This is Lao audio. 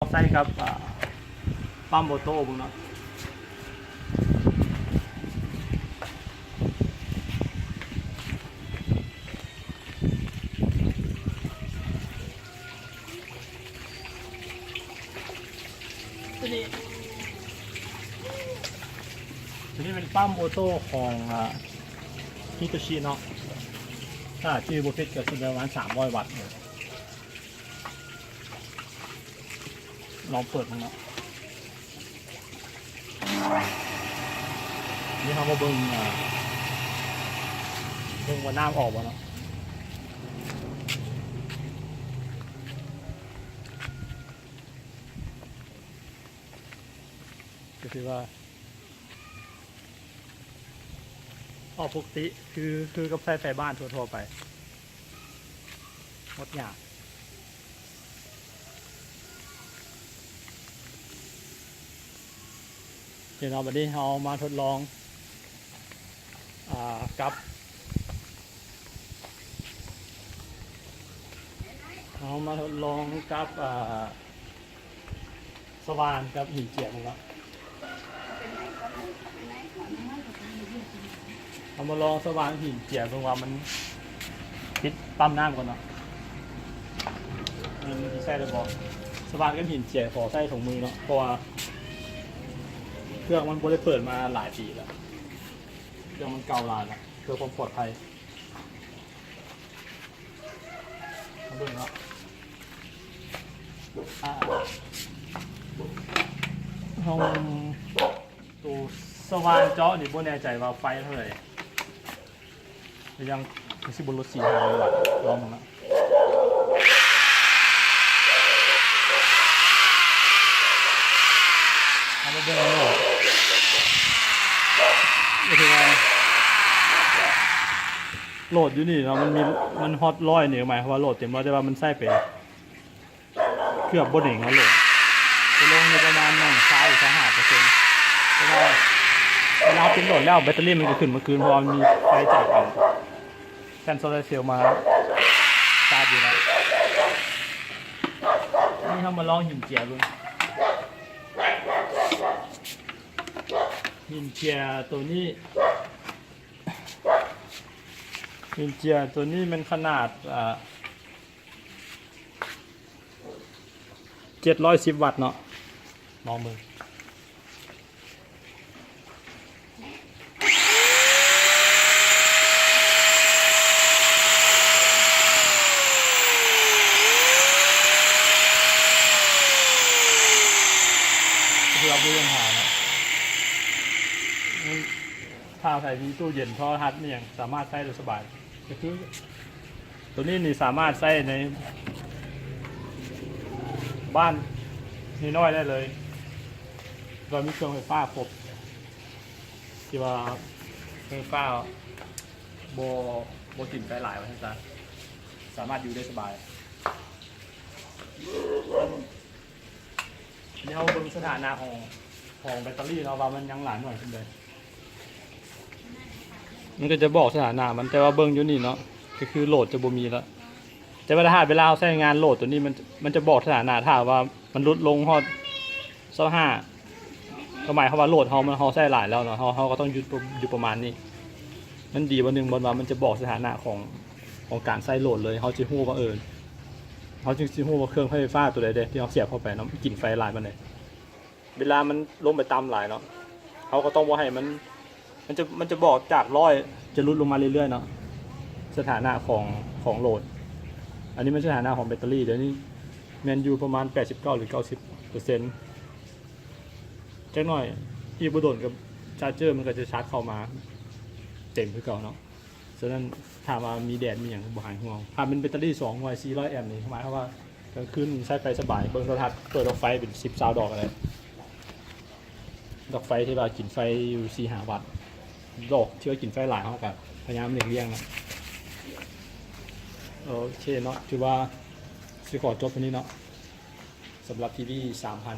ໃສ່ກັບ ອ່າ ປ້ຳໂອໂຕ້ເບິ່ງເນາະ. ຕົວນີ້ ຕົວນີ້ເປັນປ້ຳໂອໂຕ້ຂອງ ອ່າ ຮິໂຕຊິເນາະ. ຖ້າຈື່ບໍ່ຜິດກໍຊິປະມານສາມຮ້ອຍວັດ. ລອງເປີດເບິ່ງເນາະ. ນີ້ເຮົາມາເບິ່ງ ອ່າ ເບິ່ງວ່ານ້ຳອອກບໍ່ເນາະ. ກໍຄືວ່າອອກປົກກະຕິ ຄື ຄືກັບໃຊ້ໄຟບ້ານທົ່ວໆໄປ. ໝົດຫຍັງ. ໂອເຄເນາະ, ບັດນີ້ເຮົາມາທົດລອງ ອ່າ ກັບ ເຮົາມາທົດລອງກັບ ອ່າ ສະຫວ່ານກັບຫີນເຈຍເບິ່ງເນາະ. ເຮົາມາລອງສະຫວ່ານຫີນເຈຍເບິ່ງວ່າມັນຕິດປ້ຳນ້ຳກ່ອນເນາະ ມັນຊິໃຊ້ໄດ້ບໍ່. ສະຫວ່ານກັບຫີນເຈຍຂໍໃຊ້ຖົງມືເນາະ ເພາະວ່າເຄື່ອງມັນບໍ່ໄດ້ເປີດມາຫຼາຍປີແລ້ວ, ເຄື່ອງມັນເກົ່າຫຼາຍແລ້ວ ເພື່ອຄວາມປອດໄພ. ມາເບິ່ງເນາະ ອ່າ ຫ້ອງໂຕສະຫວ່ານເຈາະນີ້ບໍ່ແນ່ໃຈວ່າໄຟເທົ່າໃດ ກໍຍັງ ກໍຊິບໍ່ຫຼຸດສີ່ຫ້າຮ້ອຍວັດ. ລອງເບິ່ງເນາະ. ເຮົາມາເບິ່ງໂຫຼດ ກໍຄືວ່າໂຫຼດຢູ່ນີ້ເນາະ ມັນມີ ມັນຮອດຮ້ອຍນີ້ ໝາຍຄວາມວ່າໂຫຼດເຕັມຮ້ອຍ ແຕ່ວ່າມັນໃຊ້ໄປເກືອບບໍ່ເໜັງແລ້ວໂຫຼດ ໄປລົງຢູ່ປະມານໜຶ່ງ ຊາວ ຊາວຫ້າເປີເຊັນ. ແຕ່ວ່າເວລາເຕັມໂຫຼດແລ້ວ ແບັດເຕີຣີມັນກໍຂຶ້ນມາຄືນ ເພາະວ່າມັນມີໄຟຈາກອັນ ແຜ່ນໂຊລາເຊວມາຊາດຢູ່ແລ້ວ. ນີ້ເຮົາມາລອງຫີນເຈຍເບິ່ງ. ຫີນເຈຍໂຕນີ້ ຫີນເຈຍໂຕນີ້ແມ່ນຂະໜາດ ອ່າ ເຈັດຮ້ອຍສິບວັດເນາະ. ລອງເບິ່ງ. ຄືວ່າບໍ່ມີບັນຫາເນາະ ຖ້າໃຜມີຕູ້ເຢັນ ໂທລະທັດ ມີຫຍັງ ສາມາດໃຊ້ໄດ້ສະບາຍ. ກໍຄືໂຕນີ້ນີ້ສາມາດໃຊ້ໃນບ້ານນ້ອຍໆໄດ້ເລີຍ ແລ້ວມີເຄື່ອງໄຟຟ້າຄົບ ທີ່ວ່າເຄື່ອງໄຟຟ້າບໍ່ ບໍ່ກິນໄຟຫຼາຍ ວ່າຊັ້ນຊະ ສາມາດຢູ່ໄດ້ສະບາຍ. ດຽວເຮົາເບິ່ງສະຖານະຂອງ ຂອງແບັດເຕີຣີເນາະ ວ່າມັນຍັງຫຼາຍໜ່ວຍສ່ຳໃດ. ມັນກໍຈະບອກສະຖານະມັນ ແຕ່ວ່າເບິ່ງຢູ່ນີ້ເນາະ ກໍຄືໂຫຼດຈະບໍ່ມີແລ້ວ. ແຕ່ວ່າຖ້າເວລາເຮົາໃຊ້ງານໂຫຼດໂຕນີ້ ມັນ ມັນຈະບອກສະຖານະ ຖ້າວ່າມັນຫຼຸດລົງຮອດຊາວຫ້າ ກໍໝາຍຄວາມວ່າໂຫຼດເຮົາ ມັນ ເຮົາໃຊ້ຫຼາຍແລ້ວເນາະ ເຮົາ ເຮົາກໍຕ້ອງຢຸດຢູ່ປະມານນີ້. ມັນດີບ່ອນໜຶ່ງບ່ອນວ່າມັນຈະບອກສະຖານະຂອງ ຂອງການໃຊ້ໂຫຼດເລີຍ ເຮົາຊິຮູ້ວ່າ ເອີ ເຮົາຈຶ່ງຊິຮູ້ວ່າເຄື່ອງໃຊ້ໄຟຟ້າໂຕໃດເດ ທີ່ເຮົາສຽບເຂົ້າໄປເນາະ ມັນກິນໄຟຫຼາຍປານໃດ. ເວລາມັນລົງໄປຕ່ຳຫຼາຍເນາະ ເຮົາກໍຕ້ອງບໍ່ໃຫ້ມັນ ມັນຈະ ມັນຈະບອກຈາກຮ້ອຍ ຈະຫຼຸດລົງມາເລື້ອຍໆເນາະ ສະຖານະຂອງ ຂອງໂຫຼດ. ອັນນີ້ແມ່ນສະຖານະຂອງແບັດເຕີຣີ ດຽວນີ້ແມ່ນຢູ່ປະມານແປດສິບເກົ້າ ຫຼື ເກົ້າສິບເປີເຊັນ. ຈັກໜ້ອຍອີກບໍ່ດົນກໍຊາເຈີມັນກໍຈະຊາດເຂົ້າມາເຕັມຄືເກົ່າເນາະ. ສະນັ້ນ ຖ້າວ່າມີແດດມີຫຍັງບໍ່ຫາຍຫ່ວງ. ຖ້າເປັນແບັດເຕີຣີສອງໜ່ວຍ ສີ່ຮ້ອຍແອມນີ້ ໝາຍຄວາມວ່າກາງຄືນໃຊ້ໄຟສະບາຍ ເບິ່ງໂທລະທັດ ເປີດດອກໄຟເປັນສິບ ຊາວດອກກໍໄດ້. ດອກໄຟທີ່ວ່າກິນໄຟຢູ່ສີ່ຫ້າວັດ ດອກທີ່ວ່າກິນໄຟຫຼາຍ ເຮົາກໍພະຍາຍາມຫຼີກລ່ຽງເນາະ. ໂອເຄເນາະ ຖືວ່າຊິຂໍຈົບເທົ່ານີ້ເນາະ ສຳລັບທີວີສາມພັນ.